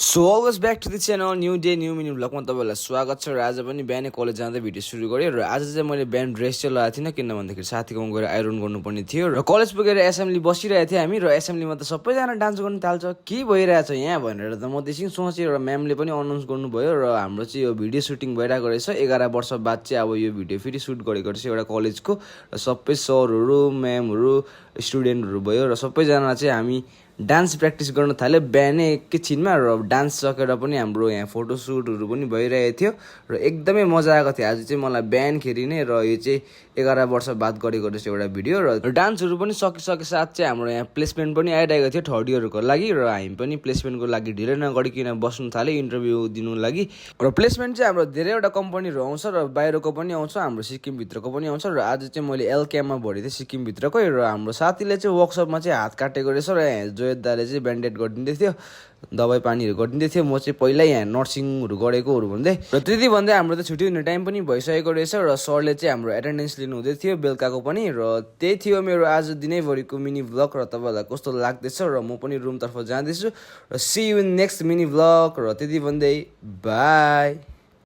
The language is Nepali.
So always back to the channel new day new mini ब्लगमा तपाईँहरूलाई स्वागत छ। र आज पनि बिहानै कलेज जाँदै भिडियो सुरु गरेँ। र आज चाहिँ मैले बिहान ड्रेस चाहिँ लगाएको थिइनँ, किन भन्दाखेरि साथीकोमा गएर आइरन गर्नुपर्ने थियो। र कलेज पुगेर एसेम्ब्ली बसिरहेको थिएँ हामी। र एसेम्ब्लीमा त सबैजना डान्स गर्नु थाल्छ, के भइरहेछ यहाँ भनेर त म त्यसै सोचेँ। र म्यामले पनि अनाउन्स गर्नुभयो र हाम्रो चाहिँ यो भिडियो सुटिङ भइरहेको रहेछ। 11 वर्ष बाद चाहिँ अब यो भिडियो फेरि सुट गरेको रहेछ एउटा कलेजको। र सबै सरहरू म्यामहरू स्टुडेन्टहरू भयो र सबैजना चाहिँ हामी डान्स प्र्याक्टिस गर्न थाल्यो बिहानै एकैछिनमा। र डान्स सकेर पनि हाम्रो यहाँ फोटोसुटहरू पनि भइरहेको थियो र एकदमै मजा आएको थियो। आज चाहिँ मलाई बिहानखेरि नै र यो चाहिँ 11 वर्ष बाद गरेको रहेछ एउटा भिडियो। र डान्सहरू पनि सकिसके साथ चाहिँ हाम्रो यहाँ प्लेसमेन्ट पनि आइरहेको थियो थर्ड इयरको लागि। र हामी पनि प्लेसमेन्टको लागि ढिलै नगरिकन बस्नु थाल्यो इन्टरभ्यू दिनु लागि। र प्लेसमेन्ट चाहिँ हाम्रो धेरैवटा कम्पनीहरू आउँछ र बाहिरको पनि आउँछ, हाम्रो सिक्किमभित्रको पनि आउँछ। र आज चाहिँ मैले एलकेएममा भरेको थिएँ सिक्किमभित्रकै। र हाम्रो साथीले चाहिँ वर्कसपमा चाहिँ हात काटेको रहेछ र जोयत दाले चाहिँ ब्यान्डेड गरिदिँदै थियो, दबाई पानीहरू गरिदिँदै थियो। म चाहिँ पहिल्यै यहाँ नर्सिङहरू गरेकोहरू भन्दै। र त्यति भन्दै हाम्रो त छुट्टी हुने टाइम पनि भइसकेको रहेछ। र सरले चाहिँ हाम्रो एटेन्डेन्स लिनुहुँदै थियो बेलुकाको पनि। र त्यही थियो मेरो आज दिनैभरिको मिनी भ्लग। र तपाईँहरूलाई कस्तो लाग्दैछ, र म पनि रुमतर्फ जाँदैछु। र see you in next mini blog. र त्यति भन्दै बाई।